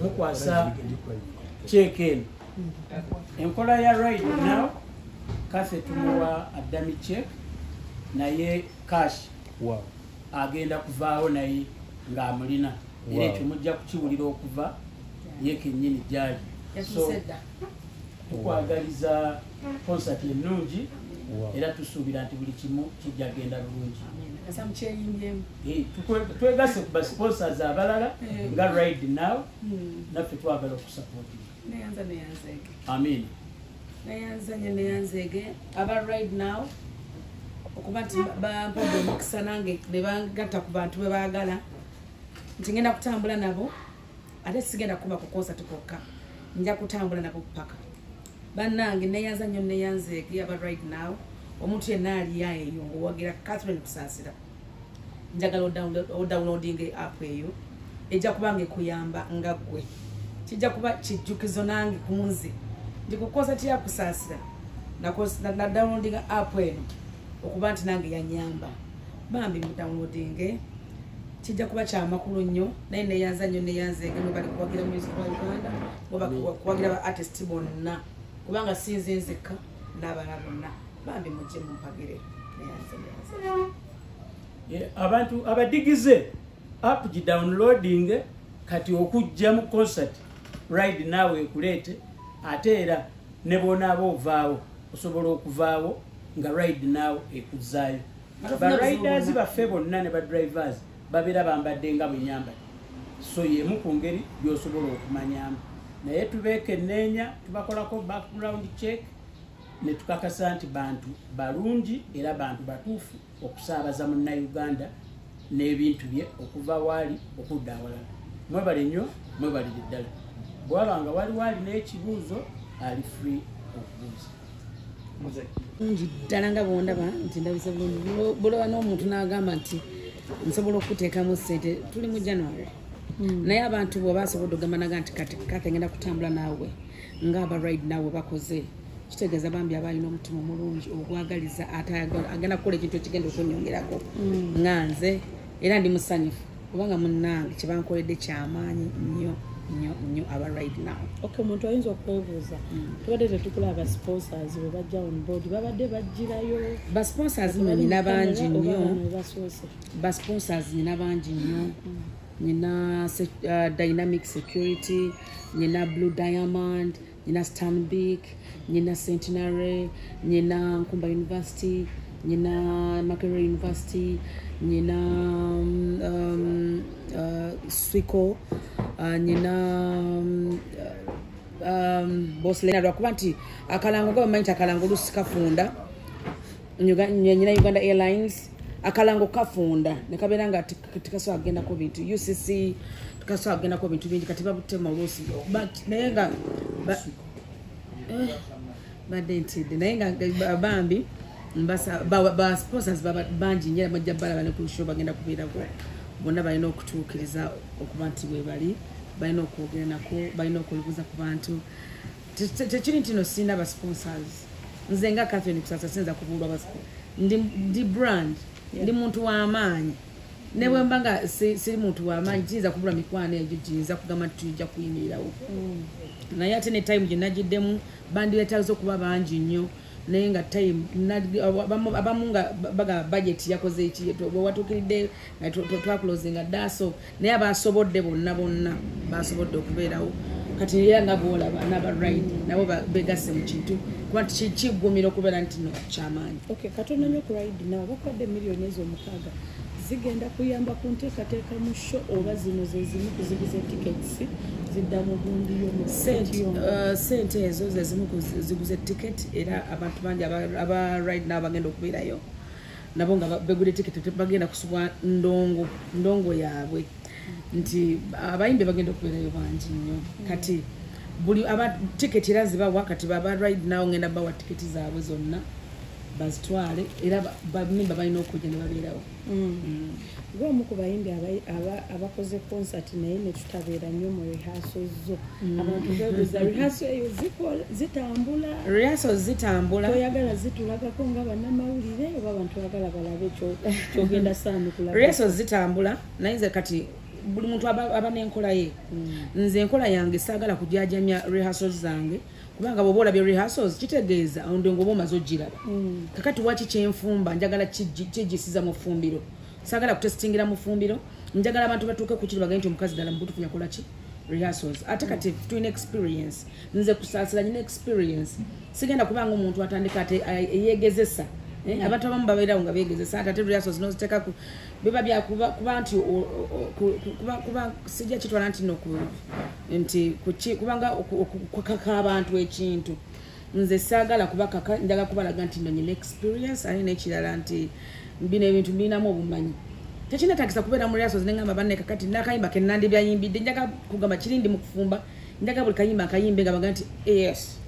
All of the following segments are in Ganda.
Okumukwasa cheque eno. Enkola ya Right Now, Kathy tumuwa a dummy check, naye cash agenda kuvaawo naye ng'amulina. Era ekyo mujja kukiwulira okuva ye kennyini gyali. So tukwagaliza concert ennungi era tusuubira nti buli kimu kijja genda bulungi. Twegase ku basponsors abalala nga Right Now, naffe twagala okusupportinga. Neyanza, neyanzege. Amin. Neyanzanye, neyanzege aba Right Now okuba nti bampadde omukisa nange ne bangatta ku bantu be baagala nti ngenda kutambula nabo, ate sigenda kuba ku concert kwokka, nja kutambula nabo paka. Bannange, neyanza nnyo, neyanzeege aba Right Now. Omuntu yenna aliya eyo ng'owagira Catherine Kusaasira, njagala odownloading app eyo, ejja kuba nga ekuyamba nga ggwe. Kijja kuba kijjukizo nange kunze ndi ku concert ya Kusaasira na downloading app eno okuba nti nange yanyamba. Bambi mu downloading, kijja kuba kyamakulu nnyo. Naye neyanza nnyo, neyanzeege. Mwebali kuwagira music wa Uganda, mwebali kuwagira ba artist bonna, kubanga sinze nzekka, n'abalala bonna. Bambi mujje mumpagire. Neyanze, neyanze. Abantu abadigize, app gi downloading kati okujja mu concert, Right Now ekuleete. Ate era ne bwonaaba ovaawo, osobola okuvaawo nga Right Now ekuzaayo. Atafuna ba riders buzibu. Baffe bonna ne ba drivers babeera bambadde nga bwenyambadde, so yemu ku ngeri gy'osobola okumanyamu. Naye tubeekenneenya, tubakolako background check ne tukakasa nti bantu balungi era bantu batuufu okusaabaza Munnayuganda n'ebintu bye okuva waali okudda awalala. Mwebale nnyo, mwebalire ddala. Bwaba nga waliwo alina ekibuuzo, ali free okubuuza. Bulungi ddala, nga bwondaba nti ndabise bulungi. Bulaba n'omuntu n'agamba nti nsobola okuteekamu ssente. Tuli mu January, naye abantu bwe basobodde okugamba naga nti kati Kathy ngenda kutambula naawe ng'aba Right Now bakoze, kitegeeza bambi aba alina omutima omulungi ogwagaliza, ate agenda kukola ekintu ekigenda okunyongerako nga nze. Era ndi musanyufu kubanga munnange kyebankoledde kyamaanyi nnyo nnyo nnyo, aba Right Now. Ok, omuntu ayinza okwebuuza, tubadde tetukulaba ba sponsors bwe bajja on board, babadde bajjirayo? Ba sponsors nno nina bangi nnyo. Basoose? Ba sponsors nina bangi nnyo. Nina Dynamic Security, nina Blue Diamond, nina Stanbic, nina Centenary, nina Nkumba University, nina Makerere University, nina Swico, nina Boslena, lwakuba nti akalango nga bamanyi nti akalango olusi kafunda. Nyina Uganda Airlines. Akalango kafunda nekabeera nga tekasobola kugendako bintu. UCC tekasobola kugendako bintu bingi, kati babutema oluusi. But naye nga badde ntidde, naye nga bambi ba sponsors bangi nnyo, era bajja balaba ne ku show bagenda kubeerako bonna. Balina okutuukiriza okuba nti bwe bali balina okwogera nako, balina okwebuuza ku bantu. Tekiri nti no sirina ba sponsors. Nze nga Catherine Kusasa sinza kubuulwa ndi brand, ndi muntu w'amaanyi. Ne bwe mba nga siri muntu w'amaanyi, kiyinza kubula mikwano egyo giyinza kugamba nti tujja kuyimirirawo. Naye ate ne time gye nagiddemu bandiretaaza okuba bangi nnyo, naye nga time abamu nga bagamba budget yakoze eki, bwe watuukiridde nga twaclosinga dda. So naye abasobodde bonna bonna basobodde okubeerawo. Kati era nga bwolaba n'aba Ride nabo begasse mu kintu, kuba nti kiggumira okubeera nti no kyamaanyi. Ok, katono nnyo ku Ride Now. Bakwadde miliyoni ezo 6, zigenda kuyamba ku nteekateeka mu show, oba zino ze zimu ku ziguze tickets zidda mu gundi yo mu Sente, ticket yo? Sente ezo zezimu ku ziguze ticket, era abantu bangi aba Ride Now bagenda okubeerayo nabo nga begudde ticket, bagenda kusubwa ndongo ndongo yaabwe nti abayimbi bagenda okubeerayo bangi nnyo. Kati buli aba ticket era zibawa. Kati baba Ride Now ngenda bawa ticket zaabwe zonna bazitwale, era bamemba balina okujja ne babeerawo. Gwe omu ku bayimbi abakoze concert naye ne tutabeera nnyo mu rehearsal zo. Abantu beebuuza, rehearsal eyo zitambula? Rehearsals zitambula. Toyagala zitulagako nga bannamawulire, oba abantu bagala balabe kyogenda saanukula? Rehearsals zitambula, naye nze kati Buli muntu aba n'enkola ye. Nze enkola yange saagala kujajamya rehearsals zange, kubanga bw'oba olabye rehearsals kitegeeza ondongo oba omaze ogiraba. Kakati waki kyenfumba njagala kijjisiza mu ffumbiro, saagala kutesitingira mu ffumbiro. Njagala abantu batuuke ku kiri bagende nti omukazi ddala mubutuufu yakola ki rehearsals. Ate kati tulina experience, nze Kusaasira nyina experience, sigenda kubanga omuntu atandika ate eyeegezesa. Abantu abamu babeerawo nga beegezesa, ate rehearsals noziteeka ku biba byakuba kuba nti kuba sijja kitwala nti no nti kubanga okukaka abantu ekintu. Nze saagala kubakaka, njagala kubalaga nti no nyina experience. Ate n'ekirala nti bino ebintu mbirinamu obumanyi, tekinetagisa kubeera mu rehearsals nengamba banne kakati nakayimba ke nandibyayimbidde. Njagala kugamba kiri ndi mu kufumba, njagala buli kayimba nkayimbe nga baga nti yes,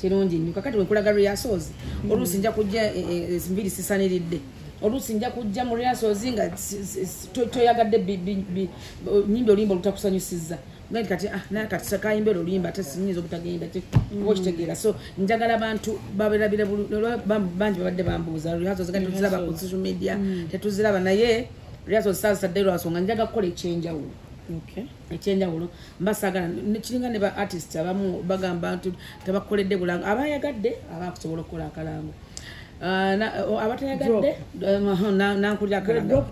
kirungi nnyo. Kakati wenkulaga rehearsals, oluusi nja kujja enviiri sisaniridde, oluusi nja kujja mu rehearsals nga toyagadde nyimbi oluyimba olutakusanyusizza. Nti kati naye kati kayimba olwo oluyimba ate sinyinza obutagenda, oba okitegeera. So njagala abantu baberabire, bangi babadde bambuuza rehearsals nga tetuziraba ku social media, tetuziraba, naye rehearsals saazitadde lwansonga njagala kukola ekyenjawulo. Ekyenjawulo mba saagala kiringa ne ba artist abamu bagamba nti tebakoledde bulango, abayagadde abakusobola okukola akalango, abatayagadde nankulira akalango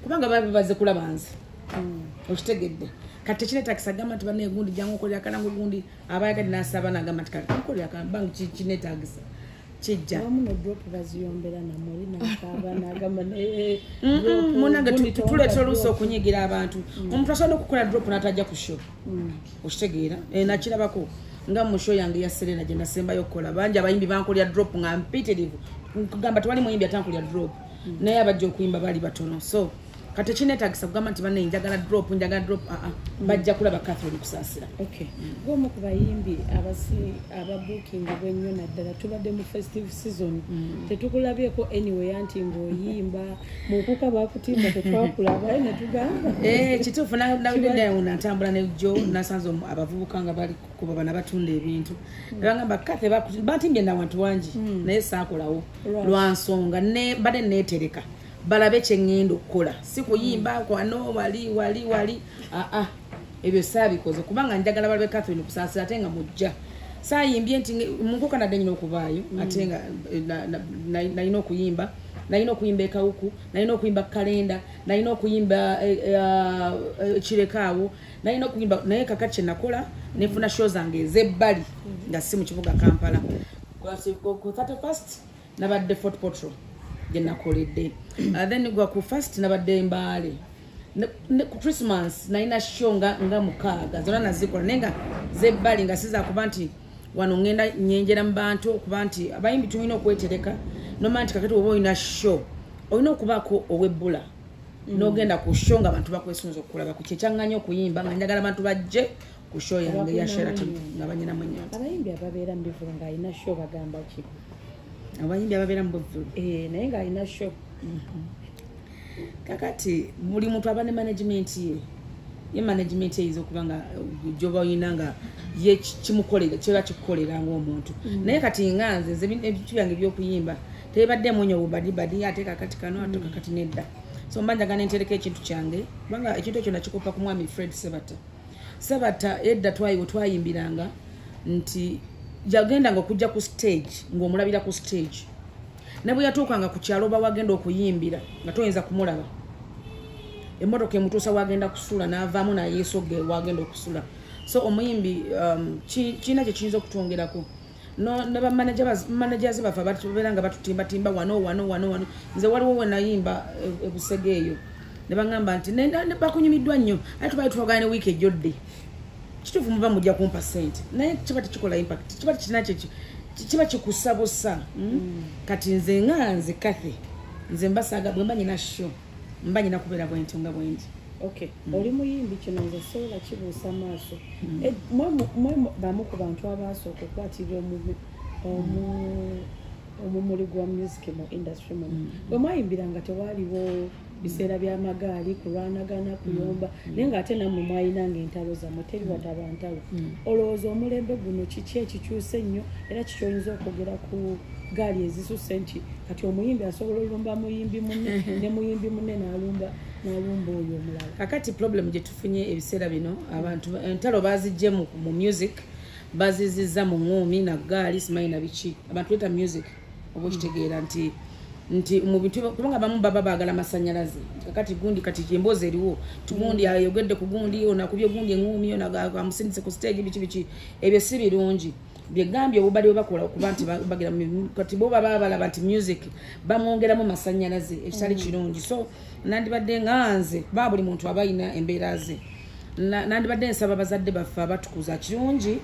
kubanga baba baze kulaba nze, okitegedde. Kati tekineetagisa gamba nti banne gundi jangu okolera akalango gundi, abayagadde n'asaba n'agamba nti kale nkolera akalango, bange kineetagisa kijja. Abamu no drop baziyombera namuli nakaaba n'agamba Munange tuleetera oluusi okunyigira abantu. Omuntu asobola okukola drop n'atajja ku show, okitegeera. Nakirabako nga mu show yange ya Serena gye nasembayo okukola, bangi abayimbi bankolera drop nga mpitirivu, kugamba tewali muyimbi atankolera drop, naye abajja okuyimba bali batono. So kati tekineetagisa kugamba nti banne njagala drop, njagala drop, aa bajja kulaba Catherine Kusaasira. Okay, gwomu ku bayimbi ababuukingibwa ennyo, naddala tubadde mu festive season, tetukulabyeko anyway anti ng'oyimba mu nkuka bakutimba tetwakulaba, naye netugamba. Kituufu, nawulidde natambula nejjo nasanze abavubuka nga bali kuba bana batunda ebintu, nebagamba Kathe bantimbye nawantu wangi, naye saakolawo lwansonga mbadde neetereka balabe kyeŋŋenda okukola, si kuyimba kwano wali wali wali, aa ebyo saabikoze kubanga njagala balabe Catherine Kusaasira ate nga mujja. Saayimbye nti munkuka nadde nyina okubaayo, ate nga nalina okuyimba, nalina okuyimba ekawuku, nalina okuyimba kalenda, nalina okuyimba kirekaawo, nalina okuyimba, naye kakati kyenakola nenfuna show zange ez'ebbali nga si mu kibuga Kampala. Ku 31st nabadde Fort Portal gye nakoledde. Then gwa ku first nabadde Mbaale. Ku Christmas nalina show nga 6 zonna nazikola, naye nga z'ebbali nga sizakuba nti wano ngenda nyenjera mu bantu, okuba nti abayimbi tulina okwetereka nomanya nti kakati oba olina show olina okubaako ow'ebbula n'ogenda ku show nga abantu bakwesunza okukulaba ku kyekyaŋŋanya okuyimba nga njagala abantu bajje ku show yange ya Sheraton nga banyinamu ennyonta. Abayimbi ababeera mu bivulu ng'alina show bagamba ki? Abayimbi ababeera mu bivulu Naye ng'alina show. Kakati buli muntu aba ne management ye, ye management eyinza okuba nga gyoba olina nga ye kimukolera kiba kikukolera ng'omuntu, naye kati nga nze ebintu byange ebyokuyimba tebibaddemu nnyo bubadibadi ate kakati kano ate kakati nedda. So mba njagala nentereka ekintu kyange, kubanga ekintu ekyo nakikopa ku mwami Fred Sebata. Sebata edda we twayimbiranga nti yagendanga okujja ku stage ng'omulabira ku stage, ne bwe yatuukanga ku kyalo oba wagenda okuyimbira nga toyinza kumulaba, emmotoka emutuusa wagenda kusula n'avaamu nayeesogga wagenda okusula. So omuyimbi kirina kye kiyinza okutwongerako. Ne bamanagers baffe babeera nga batutimbatimba wano wano wano wano. Nze waliwo we nayimba e Busega eyo ne baŋŋamba nti bakunyumiddwa nnyo, ate tubali twagala ne wiiki ejjodde. Kituufu muba mujja kumpa ssente, naye kiba tekikola impact, kiba tekirina kiba kikusabusa. Kati nze nga nze Kathy, nze mbasaaga bwe mba nyina show mba nyina kubeera bwentyo nga bwendi. Okay, oli muyimbi, kino nze sobola kibuusa maaso. Mwe bamu ku bantu abaasooka okukwatirira omumuli gwa music mu industry muno. Bwe mwayimbiranga tewaaliwo biseera by'amagaali kulwanagana kuyomba, naye ng'ate nammwe mwayinanga entalo zammwe, teri wataba ntalo. Olowooza omulembe guno kiki ekikyuse ennyo, era kiki oyinza okwogera ku gaali ezisusse nti kati omuyimbi asobola olumba muyimbi munne ne muyimbi munne n'alumba? N'alumba oyo omulala. Kakati problem gye tufunye ebiseera bino, abantu entalo bazijje mu music, bazizizza mu ŋŋuumi na ggaali, simanyi na biki. Abantu leeta music oba okitegeera nti mu bintu, kubanga abamu baba baagala masannyalaze. Kakati gundi, kati emboozi eriwo tugundi ayogedde ku gundi, ono akubye gundi eŋŋuumi, ono amusindise ku stage, biki biki. Ebyo si birungi. Byegambye obubali bwe bakola okuba nti bagira kati bo baba balaba nti music bamwongeramu masannyalaze, ekitali kirungi. So nandibadde nga nze ba buli muntu aba alina embeera ze, nandibadde nsaba bazadde baffe abatukuza kirungi.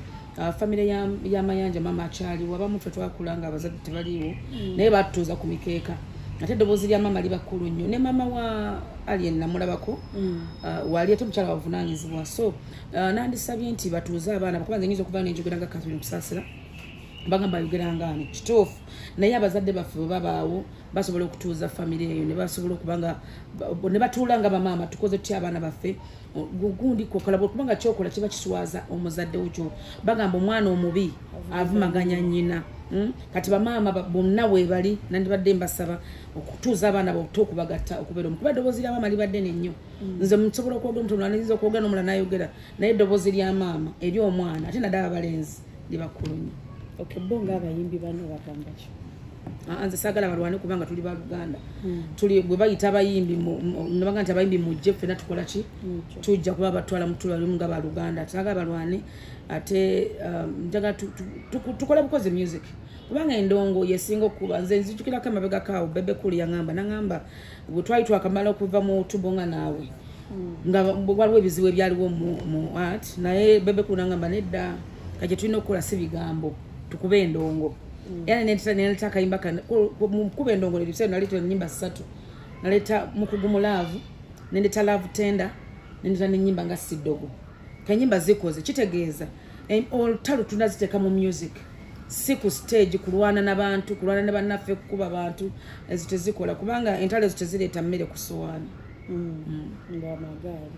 Famire y'amayanja, mama akyaliwo, abamu ffe twakula nga abazadde tebaliiwo, naye batutuuza ku mikeeka. Ate eddoboozi lya mama liba kkulu nnyo. Ne mama wa Alien namulabako, wali ate omukyala wavunaanyizibwa. So nandisabye nti batuuze abaana, kuba nze nyinza okuba nenjogera nga Catherine Kusaasira, bagamba ayogera ngaani, kituufu. Naye abazadde baffe bwe babaawo basobola okutuuza famire eyo, ne basobola okuba nga ne batuula nga bamaama, tukoze tutya abaana baffe gundi kokola, kubanga kyokola kiba kiswaza omuzadde wo. Kyo bagamba omwana omubi avumaganya nnyina. Kati bamaama bonna weebali, nandibadde mbasaba okutuuza abaana bato, okubagatta okubeera omu, kuba eddoboozi lya maama liba ddene nnyo. Nze nsobola okwogera omuntu omulala, nnyinza okwogera n'omulala n'ayogera, naye eddoboozi lya maama eri omwana, ate naddala abalenzi, liba kkulu nnyo. Okay, bo ng'abayimbi bano bagamba ki? Nze saagala balwane, kubanga tuli baluganda. Tuli bwe bayita abayimbi, nebaga nti abayimbi mujje ffenna tukola ki, tujja kuba batwala mutulalimu nga baluganda. Saagala balwane, ate njagala tukole bukozi music, kubanga endongo yesinga okuba. Nze nzijukirako emabegako awo Bebe Cool yaŋŋamba, naŋŋamba bwe twali twakamala okuva mu tubonga naawe, nga waliwo ebizibu ebyaliwo mu art, naye Bebe Cool naŋŋamba nedda, kati tulina okukola si bigambo, tukube endongo. Era neleeta akayimba mukuba endongo. Ebiseera naleeta ennyimba ssatu: naleeta Mukugu mu Love, nendeta Love Tender, nendeta n'ennyimba nga Siddogo. Kenyimba zikoze kitegeeza olutalo tunaziteeka mu music, si ku stage kulwana n'abantu, kulwana ne bannaffe, kukuba abantu. Ezo tezikola, kubanga entalo ezo tezireeta mmere ku sowaani. Ng'amagaali.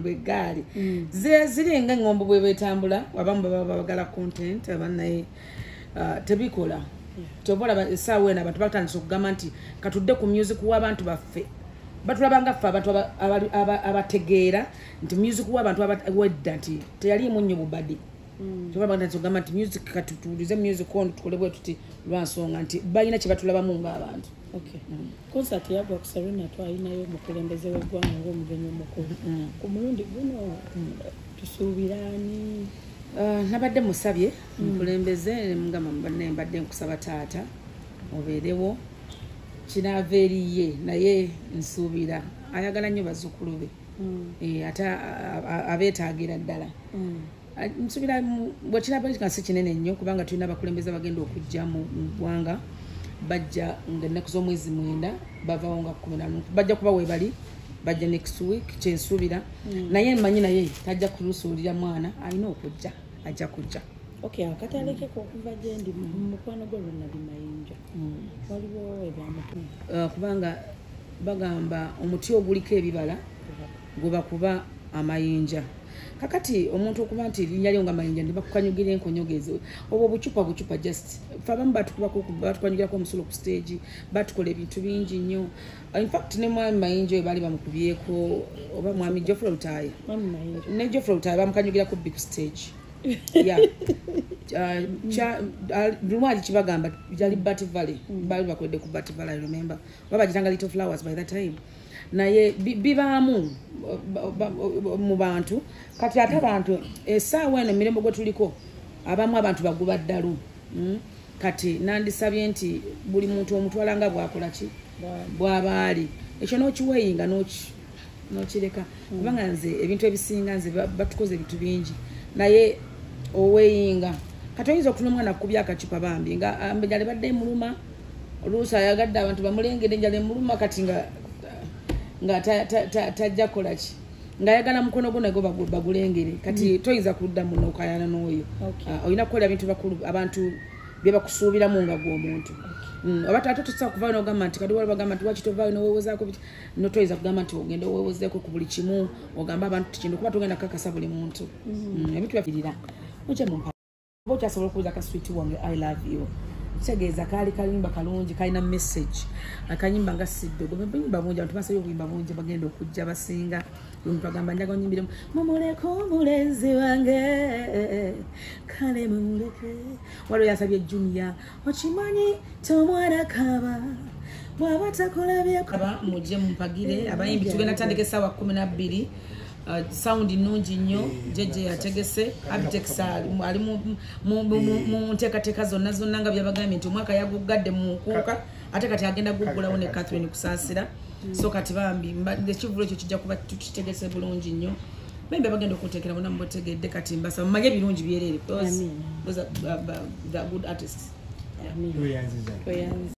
Bweggaali ziri nga eŋŋombo bwe beetambula, abamu baba bagala content, abanaye tebikola. Kyova olaba essaawa eno abantu batandise okugamba nti katudde ku music w'abantu baffe. Batulaba nga ffe abantu abategeera nti music w'abantu wedda nti teyaliimu nnyo bubadi. Kyova batandise okugamba nti music, kati tuwulize music ono, tukole bwe tuti, lwansonga nti balina kye batulabamu ng'abantu. Okay. Concert yagwa ku Serena, twalinayo omukulembeze w'eggwanga ng'omugenyi omukulu. Ku mulundi guno tusuubiraani? Nabadde musabye mukulembeze, nemugamba banne mbadde nkusaba taata obeerewo, kinaava eriye, naye nsuubira ayagala nnyo bazzukulu be. Ate abeetaagira ddala. Nsuubira bwe kinaaba nga si kinene nnyo, kubanga tulina abakulembeze abagenda okujja mu ggwanga, bajja nga ennaku z'omwezi 9, bavaawo nga 15, bajja kuba weebali, bajja next week kyensuubira. Naye mmanyi naye tajja kulusuulira mwana, alina okujja, ajja kujja. Okay, akatalekeko okuva gye ndi mukwano gwo Ronald Mayinja, waliwo ebyamutu Kubanga bagamba omuti oguliko ebibala gubakuba amayinja. Kakati omuntu okuba nti erinnya lyo nga Mayinja ne bakukanyugira enkonyogezo, obwo obucupa bucupa, just fe abamu batukubako, batukanyugirako omusulo ku stage, batukola ebintu bingi nnyo. In fact ne mwami Mayinja oyo baali bamukubyeko, oba mwami Geoffrey Lutaaya, Mwami Mayinja. Ne Geoffrey Lutaaya bamukanyugirako bbi ku stage. Yeah. Lumu ali kibagamba yali Bat Valley, baali bakoledde ku Bat Valley, I remember, oba bagitanga Little Flowers by that time. Naye bibaamu mu bantu. Kati ate abantu essaawa eno emirembe gwe tuliko, abamu abantu baguba ddalu. Kati nandisabye nti buli muntu omutwala nga bwakola ki, bw'aba ali, ekyo n'okiweeyinga n'okireka, kubanga nze ebintu ebisinga nze batukoze ebintu bingi, naye oweeyinga. Kati oyinza okufuna omwana akukubya akacupa bambi nga enjala ebadde emuluma, oluusi ayagadde abantu bamulengere, enjala emuluma, kati nga tajja kukola ki, ng'ayagala mukono gwo nagwo bagulengere. Kati toyinza kudda muno okayana n'oyo. Olina kukola ebintu bakulu abantu bye bakusuubiramu nga gwe omuntu. Oba ate tosobola kuvaayo n'ogamba nti kati waliwo bagamba nti lwaki tovaayo n'oweewozaako biki, no toyinza kugamba nti ogenda oweewozeeko ku buli kimu, ogambe abantu ti kino, kuba togenda kukakasa buli muntu. Ebintu byafirira. Mujje mumpa. Oba okyasobola okuwuliza ka sweet wange, I love you. Kitegeeza kaali kayimba kalungi, kalina message. Akayimba nga siddogo, buyimba bungi, abantu basabye obuyimba bungi, bagenda okujja basinga. Omuntu agamba njagala onyimbiremu mumuleke omulenzi wange, kale mumuleke. Waliwo yasabye Junior, okimanyi tomwana kaba bw'aba takulabyeko. Mujje mumpagire abayimbi, tugenda tandika essaawa 12. Sound nnungi nnyo, JJ yategese, Abitex ali mu nteekateeka zonna zonna nga byabagambye nti omwaka yaguggadde mu nkuuka, ate kati agenda guggulawo ne Catherine Kusaasira. So kati bambi ekivulo ekyo kijja kuba tukitegese bulungi nnyo. Bambi abagenda okuteekera bonna mubategedde. Kati mbasaba mumanye ebirungi byereere. Those are the good artists. Tweyanziza. Tweyanziza.